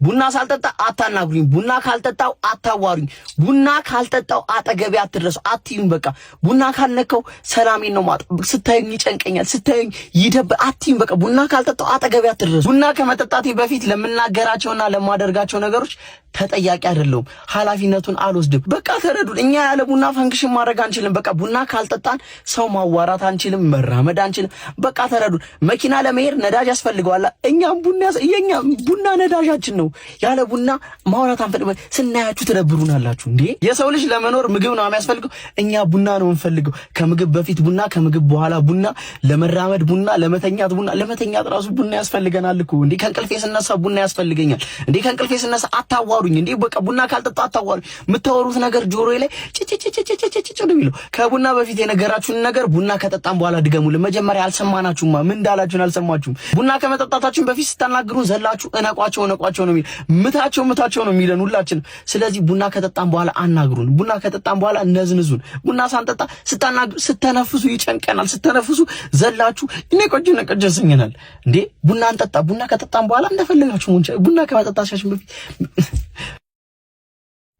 ቡና ሳልጠጣ አታናግሩኝ። ቡና ካልጠጣው አታዋሩኝ። ቡና ካልጠጣው አጠገቤ አትድረሱ፣ አትዩኝ። በቃ ቡና ካልነካው ሰላሜን ነው ማጣ። ስታዩኝ ይጨንቀኛል፣ ስታዩኝ ይደብ አትዩኝ። በቃ ቡና ካልጠጣው አጠገቤ አትድረሱ። ቡና ከመጠጣቴ በፊት ለምናገራቸውና ለማደርጋቸው ነገሮች ተጠያቂ አይደለሁም። ኃላፊነቱን አልወስድም። በቃ ተረዱን። እኛ ያለ ቡና function ማድረግ አንችልም። በቃ ቡና ካልጠጣን ሰው ማዋራት አንችልም፣ መራመድ አንችልም። በቃ ተረዱን። መኪና ለመሄድ ነዳጅ ያስፈልገዋል። እኛም ቡና፣ የኛ ቡና ነዳጃችን ነው። ያለ ቡና ማውራት አንፈልግም። ስናያችሁ ትደብሩናላችሁ እንዴ! የሰው ልጅ ለመኖር ምግብ ነው የሚያስፈልገው። እኛ ቡና ነው የምንፈልገው። ከምግብ በፊት ቡና፣ ከምግብ በኋላ ቡና፣ ለመራመድ ቡና፣ ለመተኛት ቡና። ለመተኛት ራሱ ቡና ያስፈልገናል እኮ እንዴ! ከእንቅልፌ ስነሳ ቡና ያስፈልገኛል እንዴ! ከእንቅልፌ ስነሳ አታዋሩኝ እንዴ! በቃ ቡና ካልጠጣ አታዋሩኝ። የምታወሩት ነገር ጆሮዬ ላይ ጭጭጭጭጭጭ ነው የሚለው። ከቡና በፊት የነገራችሁን ነገር ቡና ከጠጣን በኋላ ድገሙልን። መጀመሪያ አልሰማናችሁማ፣ ምን እንዳላችሁን አልሰማችሁም። ቡና ከመጠጣታችን በፊት ስታናግሩን ዘላችሁ እነቋቸው እነቋቸው ነው የሚል፣ ምታቸው ምታቸው ነው የሚለን ሁላችን። ስለዚህ ቡና ከጠጣን በኋላ አናግሩን። ቡና ከጠጣን በኋላ ነዝንዙን። ቡና ሳንጠጣ ስታናግሩ ስተነፍሱ ይጨንቀናል። ስተነፍሱ ዘላችሁ እኔ ቆጆ ነቆጆ ያሰኘናል እንዴ። ቡና እንጠጣ። ቡና ከጠጣን በኋላ እንደፈለጋችሁ። ቡና ከመጠጣታችን በፊት